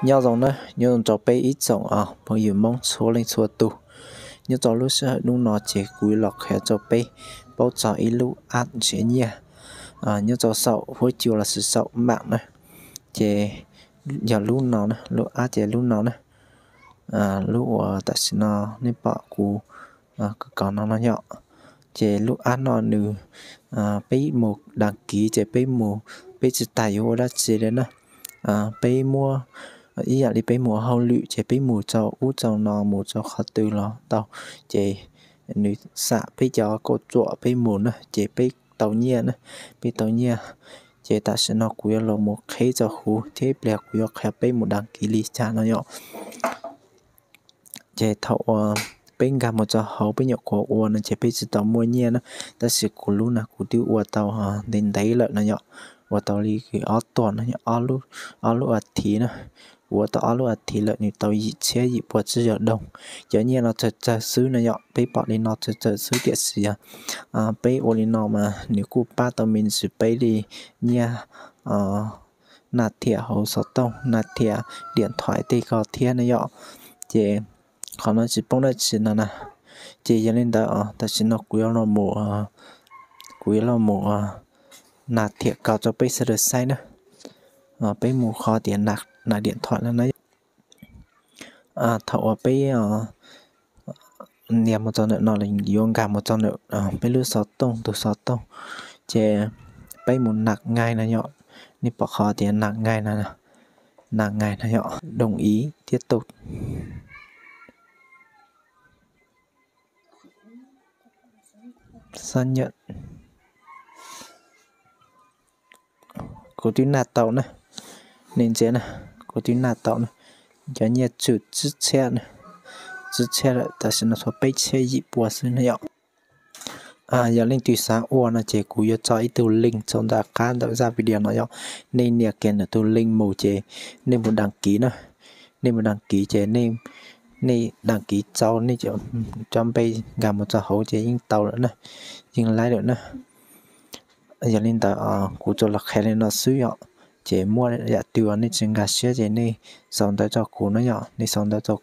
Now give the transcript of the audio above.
Nyob zoo na, nyob zoo rau peb ib tsoom phooj ywg Hmoob txhua leej txhua tus. Nyob rau lub sij hawm hnub no ces kuv yuav los qhia rau peb paub txog ib lub app nrhiav nyiaj. Nyob rau saum huab cua los sis saum mam na, ces yog lub no na, lub app ces lub no na, lub uas tam sim no nej pom kuv kov no no yom. Ces lub app no nws, peb mus đăng ký ces peb mus, peb tsis tas yuav ua dab tsi li na. Peb muab, ib yam li peb mus hauj lwm ces peb mus rau ub rau no, mus rau qhov twg los tau. Ces nws xam peb cov kauj ruam peb mus na ces peb tau nyiaj na, peb tau nyiaj. Ces tam sim no kuv yuav los mus qheb rau huv thiab ib pliag kuv yuav qhia peb mus đăng ký li cas no yom. Ces thaum uas peb nkag mus rau hauv peb nyuam qhuav ua no ces peb tsis tau muaj nyiaj na, tab sis kuv lub no kuv twb ua tau ntev ntev lawm no yom, ua tau li ob tuas no, ob lub as thiv na, kuv ua tau ob lub as thiv lawm nws tau yim txhiab yim pua tsib caug doog. Cov nyiaj no tsawg tsawg xwb no yom, peb pom li no tsawg tsawg xwb tiam sis peb ua li no mas nws kuj pab tau me ntsis peb li nyiaj nas thiam hauv xov tooj, nas thiam điện thoại tej ko thiab na yom. Ces qhov no tsis poob dab tsi no na. Ces yog li ntawd tam sim no kuv yuav los mus, kuv yuav los mus nas thiam kaus rau peb sawv daws saib na. Peb mus qhov tias nas điện thoại no na. Thaum uas peb nias mus rau ntawm no los yuav nkag mus rau ntawm peb lub xov tooj, tus xov tooj, ces peb mus nạp ngay no yom. Nej pom qhov tias nạp ngay no, nạp ngay no yom, đồng ý tiếp tục. Xác nhận. Kuv twb nạp tau na, nej ntsia na, kuv twb nạp tau na. Cov nyiaj tswm tsib txhiab, tsib txhiab lawm, tam sim no tshuav peb txhiab yim pua xwb na yom. Yog leej twg xav ua no ces kuv yuav tso ib tug link rau ntawm qab ntawm zaj video no yom. Nej nias kiag ntawm tus link mus ces nej mus đăng ký na. Nej mus đăng ký ces nej đăng ký rau nej cov npe nkag mus rau hauv ces yeej tau lawm na, yeej laib lawm na. Yog li ntawd kuv tsuas los qhia li no xwb yom. Ces muaj yam twg uas nej tsis nkag siab ces nej sau ntawv rau kuv na yom, nej sau ntawv rau